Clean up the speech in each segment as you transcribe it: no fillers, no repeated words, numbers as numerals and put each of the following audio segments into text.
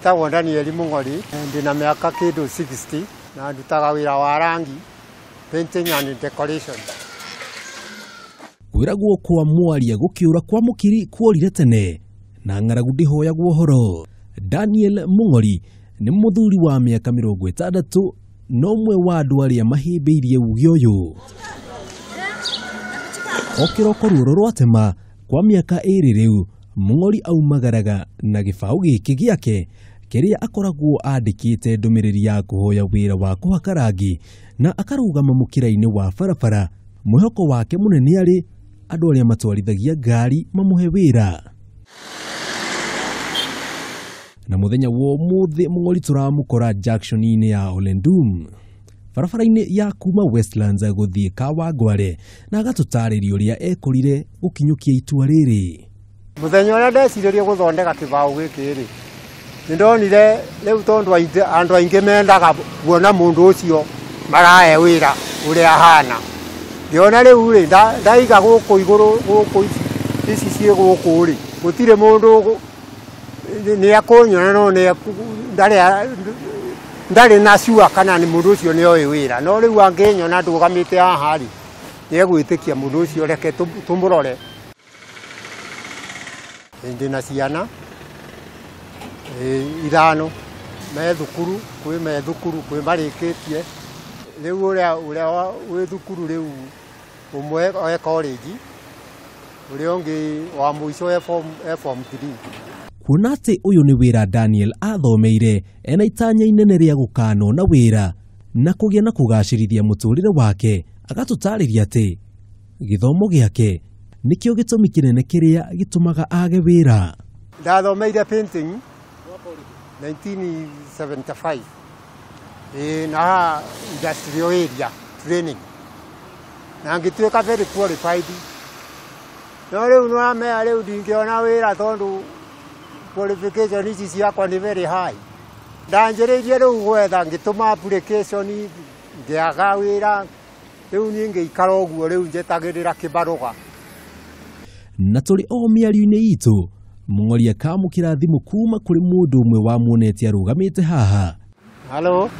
Njĩtagwo Daniel Mũng'ori, ndĩna mĩaka kĩndũ 60 na ndutaga wĩra wa rangi, painting and decoration. Kwĩragwo kwa mwaria gũkĩũra kwa mũkiri kuorire tene na ng'aragu ndĩhoyagwo ũhoro. Daniel Mũng'ori nĩ mũthuri wa mĩaka 60 na ũmwe wa andũ arĩa mahĩmbĩirie uge ũyũ. O kĩroko ruoro rwatema kwa mĩaka 2 rĩu, Mũng'ori aumagaraga na gĩbaũ gĩkĩ gĩake kĩrĩa akoragwo andĩkĩte ndũmĩrĩri ya kũhoya wĩra wa kũhaka rangi na akarũgama mũkĩra-inĩ wa barabara. Mwĩhoko wake mũnene arĩ andũ arĩa matwarithagia ngari mamũhe wĩra. Na mũthenya wa ũmũthĩ Mũng'ori tũramũkora junction-inĩ ya Olendum, barabara-inĩ ya kuma Westlands gũthiĩ Kawangware, na agatũtarĩria ũrĩa ekorire gũkinyũkia itua rĩrĩ. Mũthenya ũrĩa ndeciririe gũthondeka kĩbaũ gĩkĩ rĩ, nĩndonire rĩu tondũ andũ aingĩ mendaga kuona mũndũ ũcio marahe wĩra ũrĩa ahana. Ngĩona rĩu rĩ, ndaiga gũkũ igũrũ, gũkũ ici ciĩ gũkũ rĩ, gũtirĩ mũndũ nĩ akũnyona, no ndarĩ na sure kana nĩ mũndũ ũcio nĩ oĩ wĩra. No rĩu angĩnyona ndũgamĩte haha rĩ, nĩ egwĩtĩkia mũndũ ũcio, reke tũmũrore. Ndĩna ciana 5 me thukuru, kwĩ me thukuru, kwĩ marĩkĩtie. Rĩu ũrĩa wĩ thukuru rĩu ũmwe e college, ũrĩa ũngĩ wa mũico e form 3. Kuona atĩ ũyũ nĩ wĩra Daniel athomeire, ena itanya inene rĩa gũkanwo na wĩra na kũgĩa na kũgacĩrithia mũtũrĩre wake, agatũtarĩria atĩ gĩthomo gĩake nĩkĩo gĩtũmi kĩnene kĩrĩa gĩtũmaga age wĩra. Ndathomeire painting 1975 na industrial area training, na ngĩtuĩka very qualified. No rĩu nĩwamenya rĩu ndingĩona wĩra tondũ qualification ici ciakwa nĩ very high. Ndanjĩrĩirie rĩu gwetha, ngĩtũma application, ngĩaga wĩra. Rĩu niĩ ngĩikara ũguo, rĩu njetagĩrĩra kĩbarũa. Na tũrĩ o mĩario-inĩ itũ, Mũng'ori akamũkĩra thimũ kuma kũrĩ mũndũ ũmwe wamuonete arũgamĩte haha. Halo?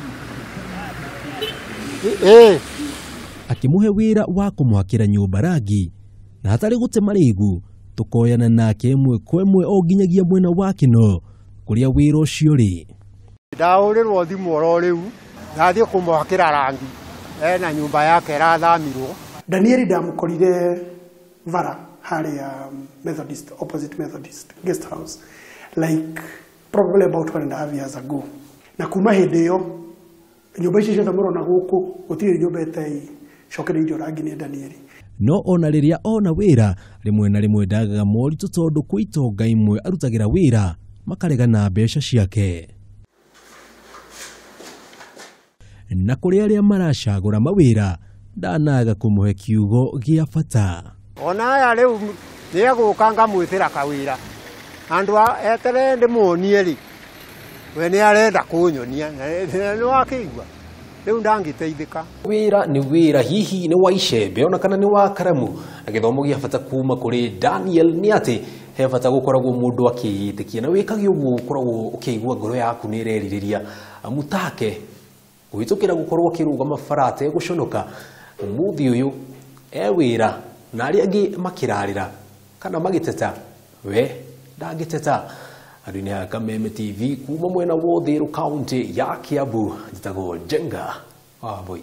Akĩmũhe wĩra wa kũmũhakĩra nyũmba rangi, na hatarĩ gũte marĩgu, tũkoyana nake ĩmwe kwa ĩmwe o nginyagia mwena wa Kĩno kũrĩa wĩra ũcio ũrĩ. Ndahũrĩrwo thimũ oro rĩu, ndathiĩ kũmũhakĩra rangi, ena nyũmba yake ĩrathamirwo. Danieli ndamũkorire bara harĩa Methodist, opposite Methodist guest house, like probably about 1.5 years ago. Na kuma hĩndĩ ĩyo, nyũmba ici ciothe mũrona gũkũ, gũtirĩ nyũmba ĩtaicokereirio rangi nĩ Danieli. No ona rĩrĩa ona wĩra, rĩmwe na rĩmwe ndagaga moritũ tondũ kwĩ itonga imwe arutagĩra wĩra makaregana mbeca ciake. Na kũrĩ arĩa maracagũra mawĩra, ndanaga kũmũhe kiugo gĩa bata. Ona aya rĩu nĩegũka ngamwĩtĩra kawĩra. Andũ eterere ndĩmuonie rĩ, we nĩ arenda kũnyonia, nĩ wakĩigua. Rĩu ndangĩteithĩka. Wĩra nĩ wĩra, hihi nĩ wa icembe ona kana nĩ wa karamu. Na gĩthomo gĩa bata kuma kũrĩ Daniel nĩ atĩ he bata gũkoragwo mũndũ akĩĩtĩkia, na wĩkage ũguo ũkoragwo ũkĩigua ngoro yaku nĩ ĩrerirĩria. Amu take kũhĩtũkĩra gũkorwo akĩrũgama bara ategũconoka, ũmũthĩ ũyũ e wĩra na arĩa angĩ makĩrarĩra kana magĩteta, we ndangĩteta. Andũ-inĩ a Kameme TV kuma mwena wa Uthiru kaunti ya Kiambu, njĩtagwo Njenga wa Mbui.